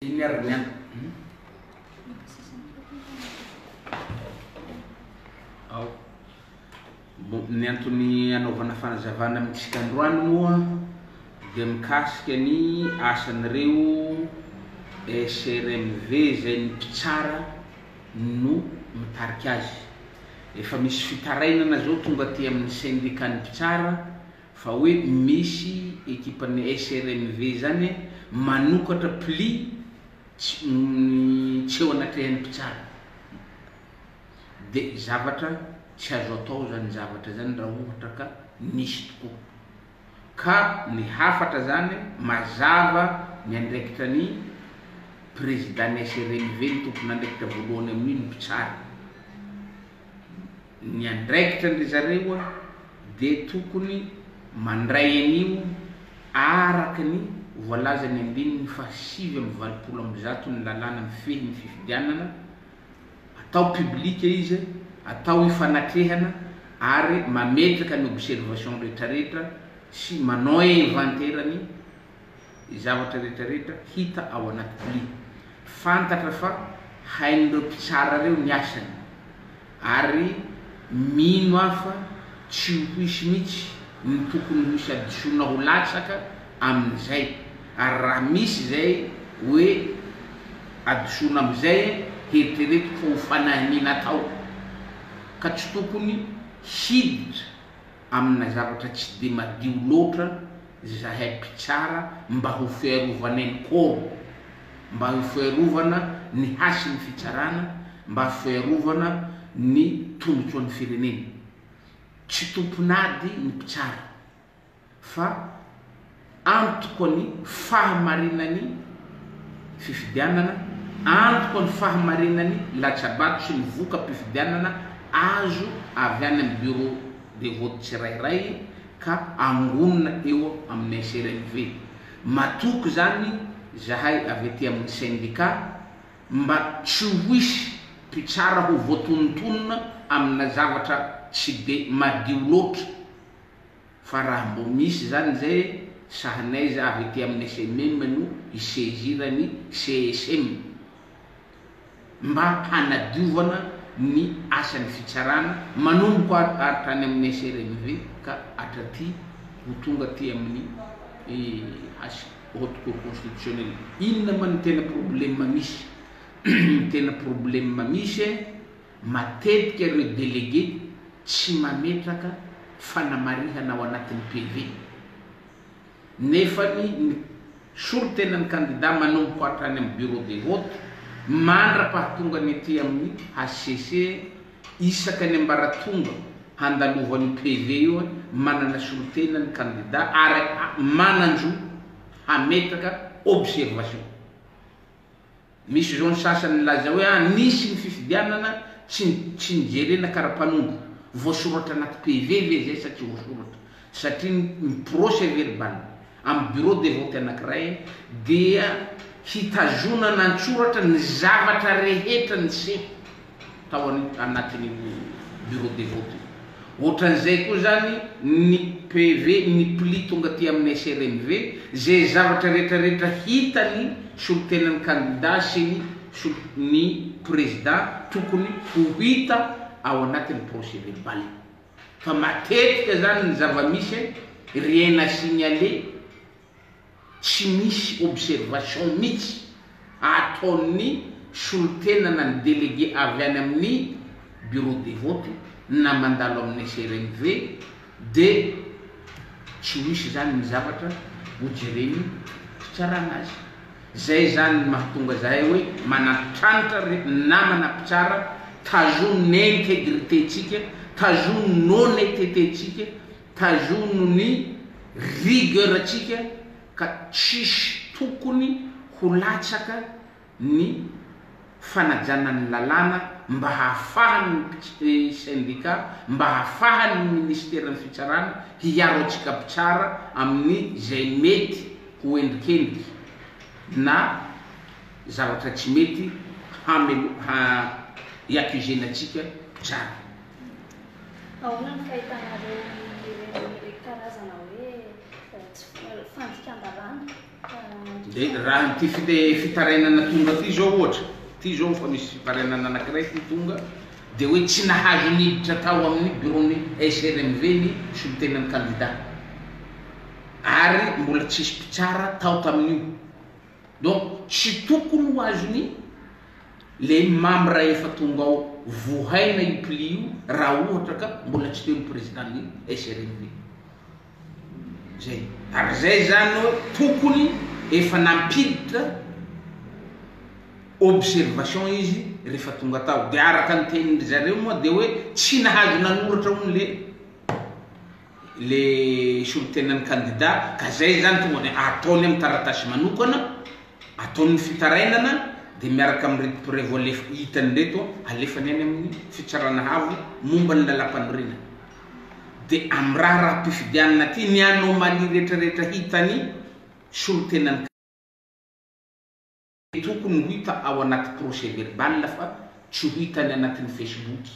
Inona ary ny an. Ao. Bon, ny antony anaovana fanazavana amintsika androany moa dia mikasika ny asan'ireo SRMV izay ny mpitsara no mitarika azy. Efa misy fitarainana zao tonga aty amin'ny syndicat-n'ny mpitsara fa hoe misy ekipan'ny SRMV zany manokatra pli tsy tsy eo anatrehan'ny mpitsara. De zavatra tsy azo atao zany zavatra zany raha ohatra ka nisy tokoa. Ka ny hafatra zany mazava ny andraikitra ny président ny SRMV ny tompon'andraikitra voalohany amin'io ny mpitsara. Ny andraikitra ndry zareo dia tokony mandray an'io araka ny voalazan'ny andininy faha 189 ny lalàna mifehy ny fifidianana, atao public izy, atao ifanatrehana ary mametraka ny observation retraretra sy manao inventaire ny zavatra retraretra hita ao anaty pli. Fantatra fa hain'ireo mpitsara ireo ny asany ary mino aho fa tsy ho hisy mihitsy ny tokony ho hisy hadisoana ho latsaka amin'izay ary raha misy izay hoe hadisoana amin'izay heritreretiko fa ho fanahiniana atao ka tsy tokony hiditra amina zavatra tsy dia madio loatra zahay mpitsara mba ho fiarovanay ny koro, mba ho fiarovana ny hasin'ny fitsarana, mba fiarovana ny tombotsoan'ny firenena. Tsy tompon'ady ny mpitsara fa antoka ny fahamarinan'ny fifidianana, antoka ny fahamarinan'ny latsabato sy ny voka-pifidianana azo avy any amin'ny bureau de vote tsirairay ka angonina eo amin'ny SRMV. Matoky izany zahay avy aty amin'ny syndicat mba tsy ho hisy mpitsara ho voatonontonona amina zavatra tsy de madio loatra fa raha mbo misy izany izay sahanaiza avy aty amin'ny SMM no hi-saisir ny CSM. mba hanadiovana ny asan'ny fitsarana manomboka hatrany amin'ny SRMV ka hatraty ho tonga aty amin'ny Haute Cour Constitutionnelle. Inona ma ny tena problème misy? Ny tena problème misy, matetika ireo délégué tsy mametraka fanamarihana ao anatin'ny PV. Nefany ny solontenan'ny kandida manomboka hatrany amin'ny bureau de vote mandra-pahatongany aty amin'ny hcc isaka ny ambaratonga handalovan'io PV io manana solontena ny kandida ary manan-jo hametraka observation. Misy zao ny sasany nilaza hoe ah nisy ny fifidianana tsy tsy nijerena karapanondro, voasoratra anaty PV ve zay sa tsy voasoratra? Satria ny procès verbal amin'ny bureau de vote anakiray dia hitazonana an-tsoratra ny zavatra rehetra niseho tao anatin'io bureau de vote io. Ohatran'izay koa izany ny PV, ny pli tonga aty amin'ny SRMV, izay zavatra rehetrarehetra hitany solontenan'ny kandida sy ny sol ny prezida tokony ho hita ao anatin'ny procès verbal. Fa matetika izany ny zava-misy rien à signaler Tsy misy observation mitsy ataon'ny solontena na ny délégué avy any amin'ny bureau de vote na mandalo amin'ny SRMV de tsy ho hisy zany ny zavatra ho jeren'ny fitsarana azy. Zay zany ny mahatonga zahay hoe manantitranitra ry namana mpitsara, tazono ny intégrité-tsika, tazono ny honnêteté-tsika, Tazono ny rigueur tsika ka tsisy tokony ho latsaka ny fanajana ny lalàna mba hahafahan'ny syndicat, mba hahafahan'ny ministeran'ny fitsarana hiaro antsika mpitsara amin'ny izay mety ho endrikendriky na zavatra tsy mety hamelo ha hi-accuser-na antsika mpitsara. Ahoana ny fahitanareo ireny karazana hoe. tsy fandikan-dalàna. Dia raha ity fitarainana tonga ity izao ohatra, ity izao fa misy fitarainana anankiray ity tonga, dia hoe tsy nahazo niditra tao amin'ny biraon'ny SRMV ny solontenan'ny kandida. Ary mbola tsisy mpitsara tao tamin'io. Donc tsy tokony ho azony le membre efa tonga ao vohaina io pli io raha ohatra ka mbola tsy teo ny président ny SRMV. Zay. Ary zay zany hoe tokony efa nampiditra observation izy rehefa tonga tao. De araka ny tenin-dry zareo moa de hoe tsy nahazo nanoratra hono le le solontenan'ny kandida ka zay zany tonga de ataony amin'ny taratasy manokana, ataony ny fitarainana de miaraka amin'ireto preuve alefa hitany ireto alefany any amin'ny fitsarana avo momba ny lalampanorenana. De amin'ny raharaham-pifidianana aty ny anomalie rehetrarehetra hitany solontenan'ny Tokony ho hita ao anaty procès verbal fa tsy ho hita any anatin'ny facebook.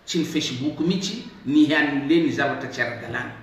Tsy ny facebook mihitsy ny hi-annuler ny zavatra tsy ara-dalàna.